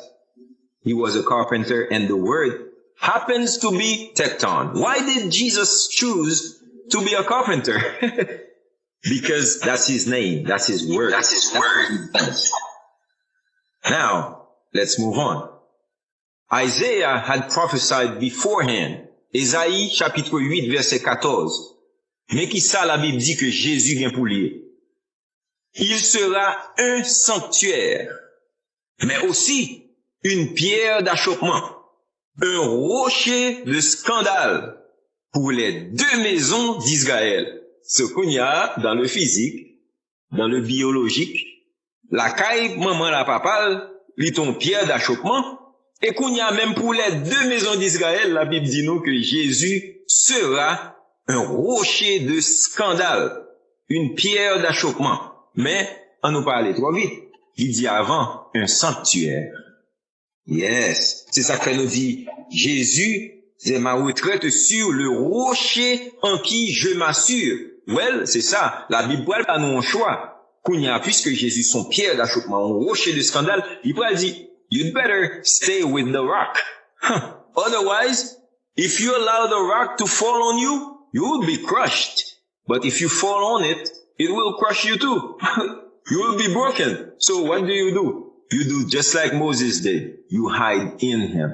he was a carpenter, and the word happens to be tekton. Why did Jesus choose to be a carpenter? Because that's his name, that's his work. That's his work. Now, let's move on. Isaiah had prophesied beforehand. Ezayi, chapitre huit, verset quatorze. Men ki sa Labib di ke Jezi gen pou li ye. Il sera un sanctuaire, mais aussi une pierre d'achoppement, un rocher de scandale pour les deux maisons d'Israël. So, kounye a, dans le physique, dans le biologique, lakay manman l a papa l, li te yon pierre d'achoppement. E kounye a, menm pour les deux maisons d'Israël, Labib di nou ke Jezi sera un rocher de scandale, une pierre d'achoppement. Men, ann nou pa ale twò vit. Li di avan, un sanctuaire. Yes. Se sa k fè nou di, Jésus est ma retraite sur le rocher en qui je m'assure. Well, se sa. Labib pral ba nou yon chwa. Kounye a, puisque Jésus se yon pierre d'achoppement, yon rocher de scandale, li pral di, you'd better stay with the rock. Huh. Otherwise, if you allow the rock to fall on you, you will be crushed. But if you fall on it, it will crush you too. You will be broken. So what do you do? You do just like Moses did. You hide in him.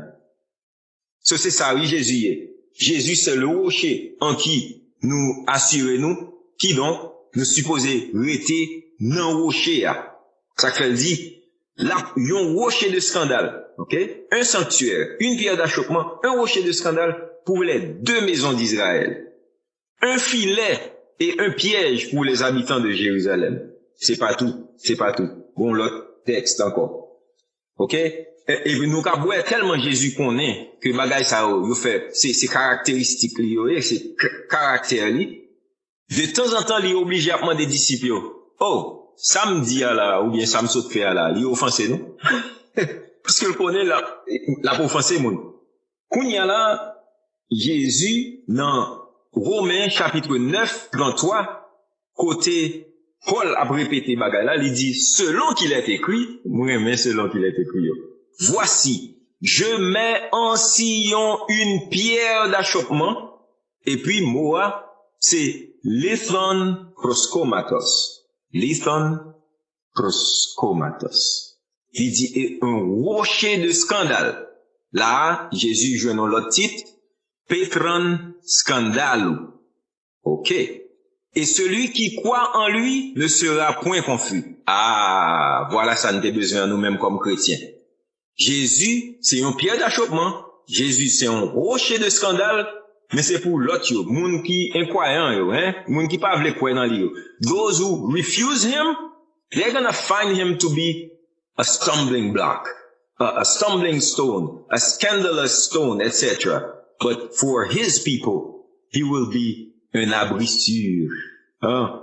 So se sa wi Jezi ye. Jezi se le rocher en qui nou asire nou. Kidonk, nou sipoze rete nan woche a. Sa k fè l di, l ap yon woche de skandal. Ok? Un sanctuaire, une pierre d'achoppement, un rocher de scandale pour les deux maisons d'Israël. Un filet et un piège pour les habitants de Jérusalem. Se pa tou, se pa tou. Gon lòt tèks ankò. Ok? E, e nou ka wè tèlman Jezi konnen ke bagay sa yo, yo fè, se, se karakteristik li yo ye, se k- karaktè li. De tanzantan, li oblije ap mande disip yo, oh, sa m di a la, oubyen sa m sot fè a la, li ofanse nou? Paske l konnen l ap, l ap ofanse moun. Kounye a la, Jezi nan Women chapitre neuf, trant twa, kote Pòl ap repete bagay la, li di, selon qu'il est écrit, mwen renmen selon qu'il est écrit yo. Voici, je mets en Sion une pierre d'achoppement, epi mo a, se lethon proskomatos. Lethon proskomatos. Li di, e un rocher de scandale. La a, Jezi jwenn yon lòt tit, petran skandalou. Ok. Et celui qui croit en lui ne sera point confus. Ah, vwala sa n te bezwen an nou menm kòm kretyen. Jezi se yon pierre d'achoppement. Jezi se yon rocher de scandale. Men se pou lòt yo, moun ki enkwayan yo, hein? Moun ki pa vle kwè nan li yo. Those who refuse him, they're gonna find him to be a stumbling block, a, a stumbling stone, a scandalous stone, et cetera. But for his people, he will be un abri sûr. Hein?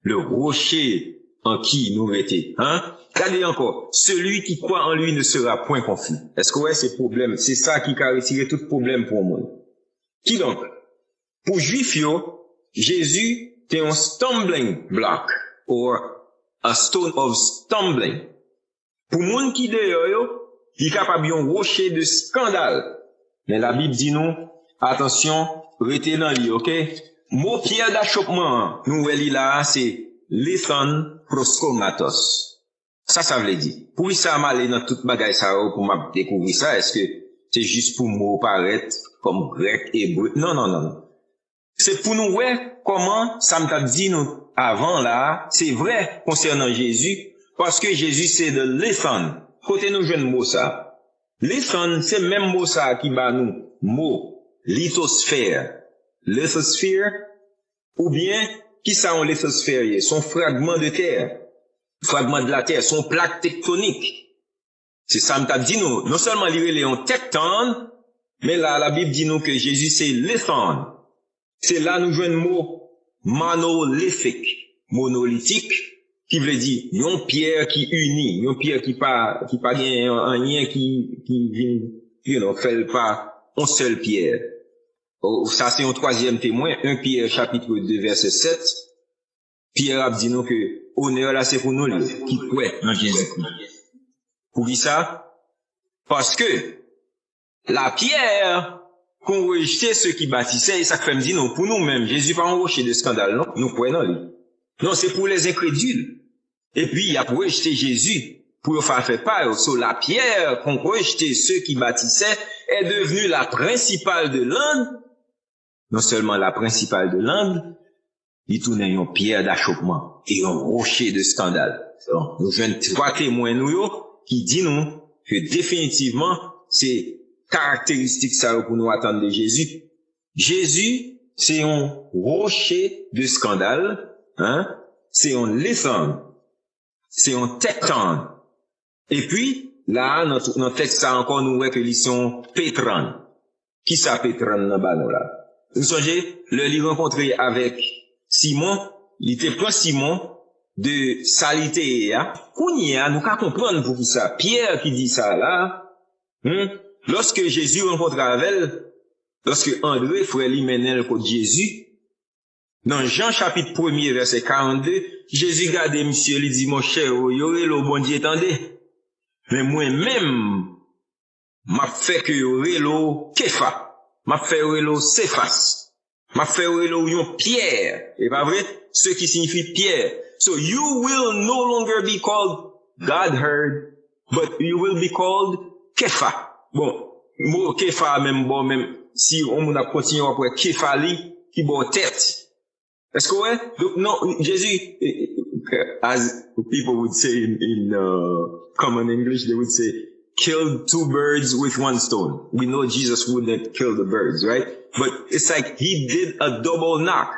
Le rocher en qui nous rete. Hein? Gade ankò, celui qui croit en lui ne sera point confus. Èske w wè se pwoblèm? Se sa ki ka retire tout pwoblèm pou yon moun. Kidonk, pou Jwif yo, Jezi te yon stumbling block, or a stone of stumbling. Pou moun ki deyò yo, li kapab yon woche de skandal. Men Labib di nou, atansyon, rete nan li, ok? Mo pyè dachopman an, nou wè li la a, se lethon proskomatos. Sa sa vle di? Poukisa m ale nan tout bagay sa yo pou m ap dekouvri sa? Èske se jis pou mo parèt kòm grèk, ebre? Non, non, non, non. Se pou nou wè kòman sa m t ap di nou avan la a, se vrè konsènan Jezi, paske Jezi se the lethon. Kote nou jwenn mo sa? Lethon, se menm mo sa a ki ba nou mo lithosphère. Lithosphere, oubyen, kisa yon lithosphère ye? Se yon fragman de tè. Fragman de la tè, se yon plak tektonik. Se sa m t ap di nou. Non sèlman li rele yon tecton, men la, Labib di nou ke Jezi se lethon. Se la nou jwenn mo monolithic, monolitik, ki vle di yon pyè ki ini, yon pyè ki pa, ki pa gen anyen ki, ki vin, you know, fè l pa yon sèl pyè. O, sa se yon twazyèm temwen, en Pyè chapit de vèsè sèt. Pyè ap di nou ke onè la se pou nou li, ki kwè nan Jezikri. Poukisa? Paske la pierre qu'on rejetait ceux qui bâtissaient, e sa k fè m di nou, pou nou menm, Jezi pa yon woche de skandal, non, nou kwè nan li. Non, se pou les incrédules. Epi, y ap rejte Jezi pou yo fè afè pa yo. So, la pierre qu'ont rejeté ceux qui bâtissaient est devenue la principale de l'angle. Non sèlman la principale de l'angle, li tounen yon pyè dachopman e yon woche de skandal. Donk, nou jwenn twa temwen nou yo ki di nou ke definitivman se karakteristik sa yo pou nou atann de Jezi. Jezi se yon woche de skandal, hein? Se yon lithan, se yon tekton. Epi, la a, nan, nan tèks sa ankò, nou wè ke li se yon petran. Kisa petran nan ba nou la? Nou sonje, lè li rankontre avèk Simon, li te pran Simon de sa li te ye a. Kounye a, nou ka konprann poukisa Pyè ki di sa la, hmm, lòske Jezi rankontre avè l, lòske Andre, frè li, mennen l kot Jezi, nan Jan chapit premye, vèsè karannde, Jezi gade misye, li di, monchè, yo rele w Bondye, tande. Men mwen menm, m ap fè ke yo rele w Kefa. M ap fè yo rele w Sefas. M ap fè yo rele w yon pyè. E pa vre? Ce qui signifie pierre. So you will no longer be called God heard, but you will be called Kefa. Bon, mo Kefa a menm bò, menm si yon moun ap kontinye, w ap wè Kefa li ki bò tèt. Èske w wè? Donk, non, Jezi, eh, eh, as people would say in, in uh, common English, they would say, killed two birds with one stone. We know Jesus wouldn't kill the birds, right? But it's like he did a double knock.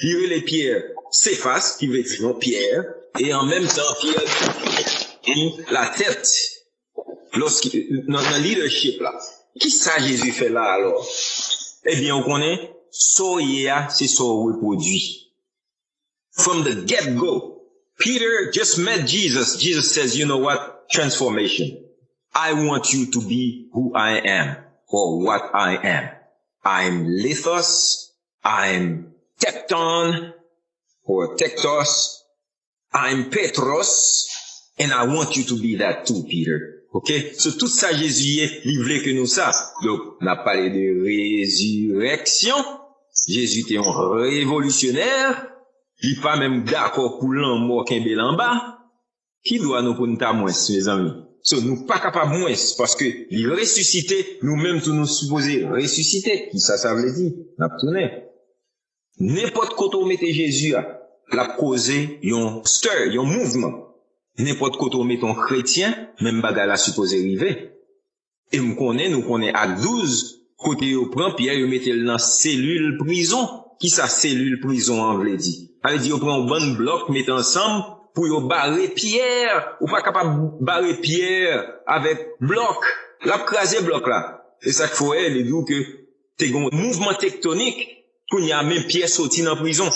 Li rele Pyè Sefas, ki vle di yon pyè, e an menm tan, Pyè li la tèt lòske, nan, nan leadership la. Kisa Jezi fè la alò? Ebyen, ou konnen, sa w ye a, se sa w repwodui. From the get-go, Peter just met Jesus. Jesus says, you know what? Transformation. I want you to be who I am or what I am. I'm lithos, I'm tekton or tektos, I'm Petros, and I want you to be that too, Peter. Ok? So, tout sa Jezi ye, li vle ke nou sa. Donk, n ap pale de rezirèksyon. Jezi te yon revolisyonè. Li pa menm dakò pou lanmò kenbe l anba. Ki dwa nou pou n ta mwens, mezanmi? So, nou pa kapab mwens, paske li resisite, nou menm tou nou sipoze resisite. Kisa sa vle di? N ap tounen. Nenpòt kote w mete Jezi a, l ap koze yon stir, yon mouvman. Nenpòt kote w mete yon kretyen, menm bagay la sipoze rive. E m konnen, nou konnen Ak douz, kote yo pran Pyè, yo mete l nan selil prizon. Kisa selil prizon an vle di? Sa vle di yo pran yon bann blòk, mete ansanm pou yo bare Pyè. Ou pa kapab bare Pyè avèk blòk. L ap kraze blòk la. E sa k fè w wè, li di w ke te gen yon mouvman tektonik, kounye a men Pyè soti nan prizon.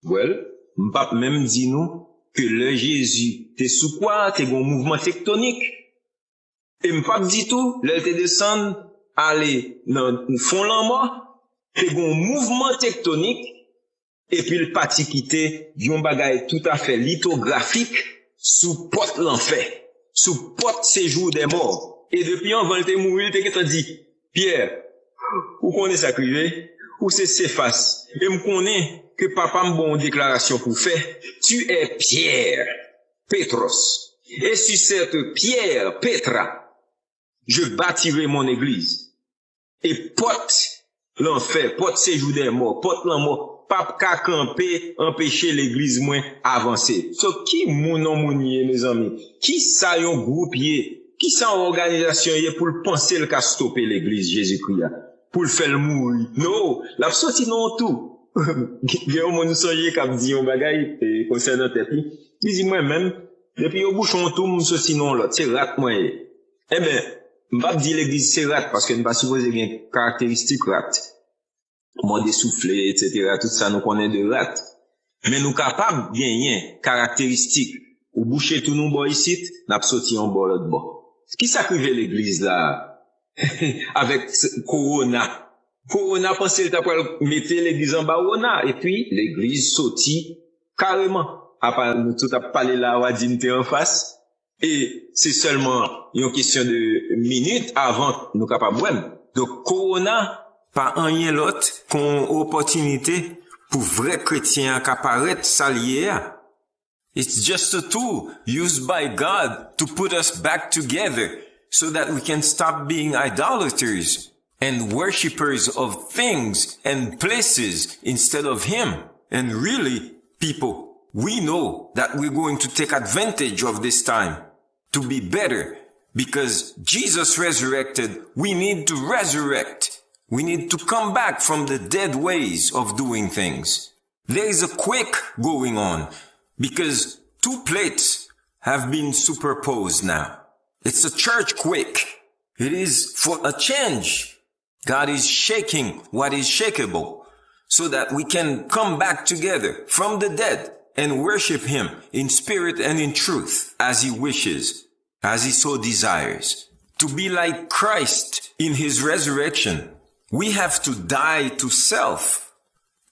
Well, m p ap menm di nou ke lè Jezi te sou kwa a, te gen yon mouvman tektonik. E m p ap di tou, lè l te desann ale nan fon lanmò, te gen yon mouvman tektonik, epi l pati kite yon bagay toutafè litografik sou pòt lanfè, sou pòt sejou dè mò. E depi anvan l te mouri, l te gentan di, Pyè, ou konnen sa k rive? Ou se Sefas. E m konnen ke papa m ba w yon deklarasyon pou w fè. Tu es Pierre, Petros. Et sur cette pierre, Petra, je bâtirai mon église. E pòt lanfè, pòt sejou dè mò, pòt lanmò p ap ka kanpe, anpeche legliz mwen avanse. So, ki moun yon moun ye, mezanmi? Kisa yon gwoup ye? Kisa yon òganizasyon ye pou l panse l ka stope legliz Jezikri a? Pou l fè l mouri? No! L ap soti nan yon tou. Gen yon moun m sonje k ap di yon bagay, e, konsènan tèt li. Li di, mwen menm, depi yo bouche yon tou, m soti nan yon lòt. Se rat mwen ye. Enben, m p ap di legliz se rat, paske n pa sipoze gen karakteristik rat. mòde soufle, etsetera. Tout sa nou konnen de rat. Men nou kapab genyen karakteristik ou bouche twou nou bò isit, n ap soti yon bò lòt bò. Kisa k rive legliz la avèk kowona? Kowona panse l ta pral mete legliz anba wona, epi legliz soti kareman. Apa nou tout ap pale la, w a di m te anfas. E se sèlman yon kesyon de minit avan nou kapab wè m. Donk, kowona pa anyen lòt ke yon opòtinite pou vrè kretyen an ka parèt sa l ye a. It's just a tool used by God to put us back together so that we can stop being idolaters and worshippers of things and places instead of Him. And really, people, we know that we're going to take advantage of this time to be better because Jesus resurrected. We need to resurrect. We need to come back from the dead ways of doing things. There is a quake going on because two plates have been superposed now. It's a church quake. It is for a change. God is shaking what is shakeable so that we can come back together from the dead and worship Him in spirit and in truth as He wishes, as He so desires. To be like Christ in His resurrection, we have to die to self.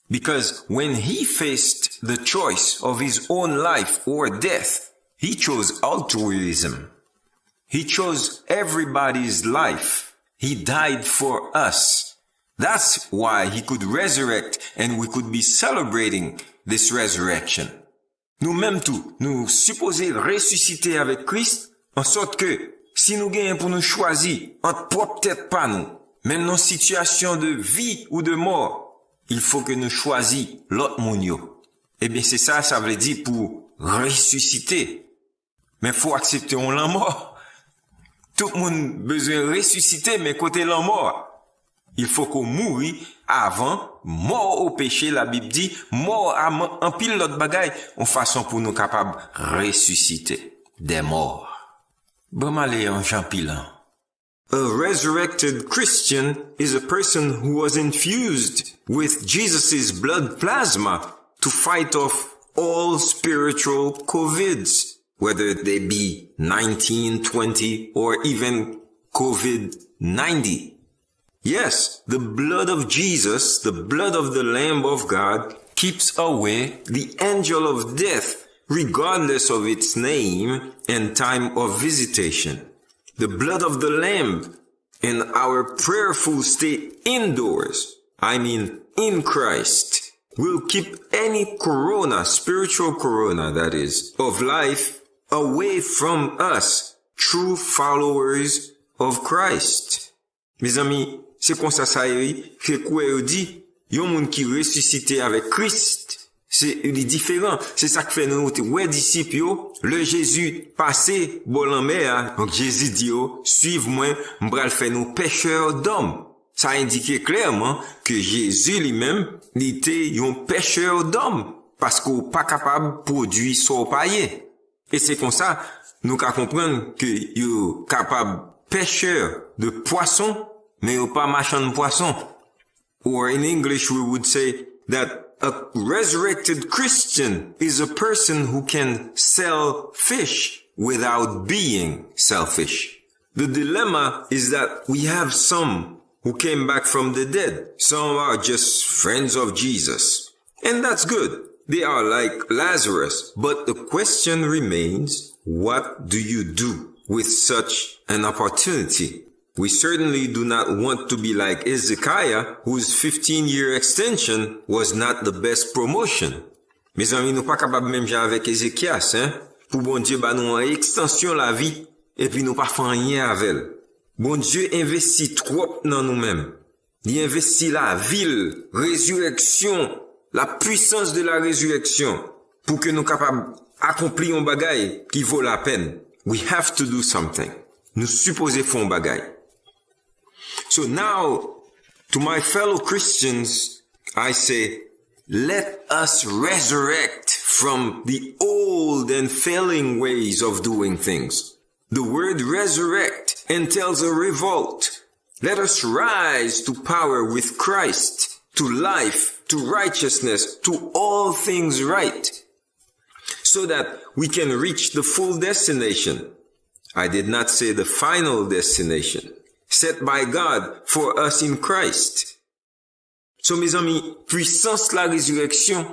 Because when He faced the choice of His own life or death, He chose altruism. He chose everybody's life. He died for us. That's why He could resurrect and we could be celebrating this resurrection. Nou menm tou, nou sipoze resisite avèk Kris, ansòt ke si nou genyen pou nou chwazi ant pwòp tèt pa nou, menm nan sitiyasyon de vi ou de mò, il faut que nou chwazi lòt moun yo. Ebyen, se sa sa vle di pou resisite. Men fò w aksepte yon lanmò. Tout moun bezwen resisite, men kote lanmò a? Il faut qu'on mouri avant, mort au péché, Labib di, mò a anpil lòt bagay, yon fason pou nou kapab resisite des morts. Ban m ale yon jan pi lan. A resurrected Christian is a person who was infused with Jesus' blood plasma to fight off all spiritual COVIDs, whether they be nineteen, twenty, or even COVID ninety. Yes, the blood of Jesus, the blood of the Lamb of God, keeps away the angel of death, regardless of its name and time of visitation. The blood of the Lamb and our prayerful stay indoors, I mean in Christ, will keep any corona, spiritual corona that is, of life away from us, true followers of Christ. Mezanmi, se konsa sa ye, wi. Ke kwè yo di, yon moun ki resisite avèk Kris, se, li diferan. Se sa k fè nou te wè disip yo, lè Jezi pase bò lanmè a, donk Jezi di yo, suiv mwen, m pral fè nou pêcheurs d'hommes. Sa endike klèman ke Jezi li menm, li te yon pêcheur d'hommes, paske w pa kapab pwodui sa w pa ye. E se konsa, nou ka konprann ke yo kapab pêcheurs de poisson, men yo pa machann pwason. Or in English, we would say that a resurrected Christian is a person who can sell fish without being selfish. The dilemma is that we have some who came back from the dead. Some are just friends of Jesus. And that's good. They are like Lazarus. But the question remains, what do you do with such an opportunity? We certainly do not want to be like Hezekiah, whose fifteen-year extension was not the best promotion. Mezanmi, nou pa kapab menm jan avèk Ezekyas, en, pou Bondye ba nou an ekstansyon lavi, epi nou pa fè anyen avè l. Bondye envesti twòp nan nou menm. Li envesti lavi l, rezirèksyon, la puissance de la résurrection, pou ke nou kapab akonpli yon bagay ki vo lapèn. We have to do something. Nou sipoze fè yon bagay. So now, to my fellow Christians, I say, let us resurrect from the old and failing ways of doing things. The word resurrect entails a revolt. Let us rise to power with Christ to life, to righteousness, to all things right, so that we can reach the full destination. I did not say the final destination, set by God for us in Christ. So, mezanmi, pwisans larezirèksyon,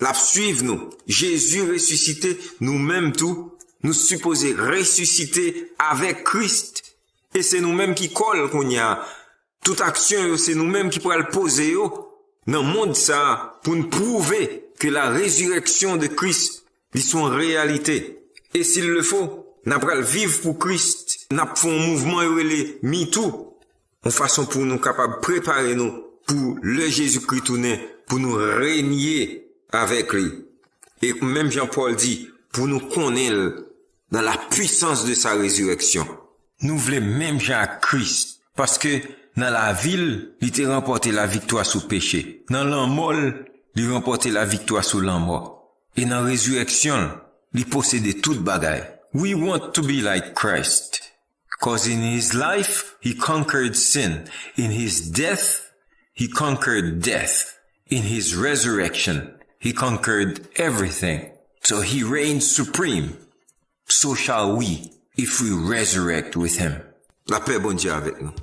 l ap swiv nou. Jezi resisite, nou menm tou, nou sipoze resisite avèk Kris. E se nou menm ki kò l kounye a. Tout aksyon yo, se nou menm ki pral poze yo nan mond sa a pou n pwouve ke la résurrection de Christ, li se yon reyalite. E si l le fo, n ap pral viv pou Kris, n ap fè yon mouvman yo rele MeToo, yon fason pou nou kapab prepare nou pou lè Jezikri tounen, pou nou renye avèk li. E menm jan Pòl di, pou nou konnen l dans la puissance de sa résurrection. Nou vle menm jan ak Kris, paske nan lavi l, li te ranpòte laviktwa sou peche. Nan lanmò l, li ranpòte laviktwa sou lanmò. E nan rezirèksyon l, li posede tout bagay. We want to be like Christ. Cause in his life, he conquered sin. In his death, he conquered death. In his resurrection, he conquered everything. So he reigns supreme. So shall we if we resurrect with him. Lapè Bondye avèk nou.